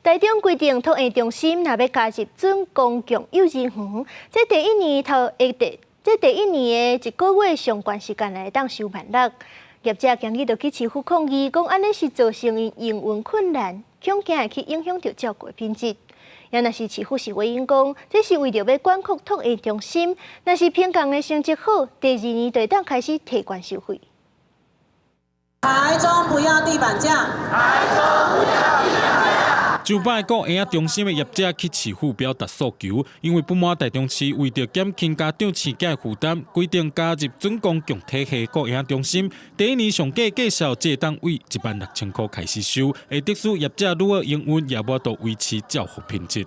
台中規定托嬰中心若欲加入準公共幼兒園，這第一年頭會第，這第一年的一個月上懸時間會當收萬六。業者今日就去市府抗議，講按呢是造成𪜶營運困難，恐驚會去影響著照顧品質。也若是市府是回應講，這是為著欲管控托嬰中心，若是評鑑的成績好，第二年就會當開始提懸收費。台中不要地板價。台中不要地板價。上擺顧嬰仔中心的業者去市府表達訴求，因為不滿台中市為著減輕家長飼囝的負擔，規定加入準公共體系顧嬰仔中心，第一年上低價數這單位16,000箍開始收，會迫使業者愈好營運，也無法度維持照護品質。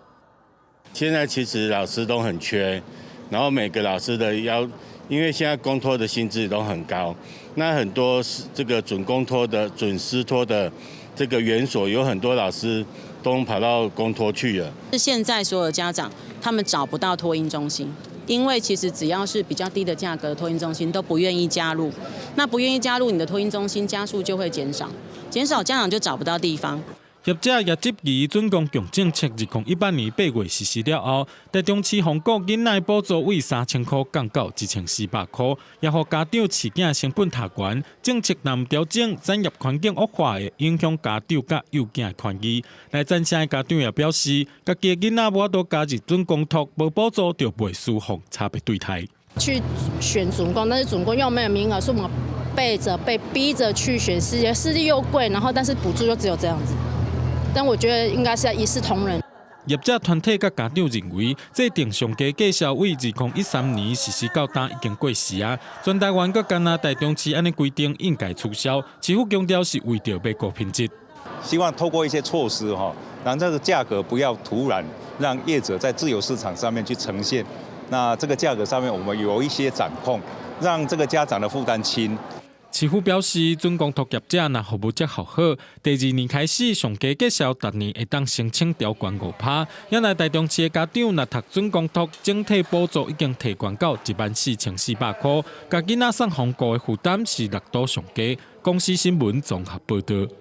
現在其實老師都很缺，然後每個老師的要，因為現在公托的薪資都很高，那很多這個準公托的、準私托的這個園所，有很多老師都跑到公托去了。現在所有的家長他們找不到托嬰中心，因為其實只要是比較低的價格的托嬰中心都不願意加入，那不願意加入你的托嬰中心，家數就會減少，減少家長就找不到地方。業者也質疑準公共政策，2018年8月實施了後，台中市予顧囡仔補助為3000箍降到1400箍，也予家長飼囝成本提懸。政策若毋調整，產業環境惡化會影響家長佮幼囝的權益。來贊成的家長也表示，家己的囡仔無法度加入準公托，無補助就袂舒服，差別對待。去選準公，但是準公又沒有名額，所以我們背著被逼著去選私立，私立又貴，然後但是補助又只有這樣子。但我覺得應該是要一視同仁。業者團體佮家長認為，制定上低價數為2013年實施到今已經過時啊。全台灣閣干焦台中市按呢規定應該取消。市府強調是為著欲顧品質。希望透過一些措施哈，讓這個價格不要突然讓業者在自由市場上面去呈現。那這個價格上面我們有一些掌控，讓這個家長的負擔輕。市府表示，準公托業者若服務績效好，第二年開始上低價數，逐年會當申請調懸5%。原來台中市的家長若讀準公托，整體補助已經提懸到14,400箍，共囡仔送予顧的負擔是六度上低。公視新聞綜合報導。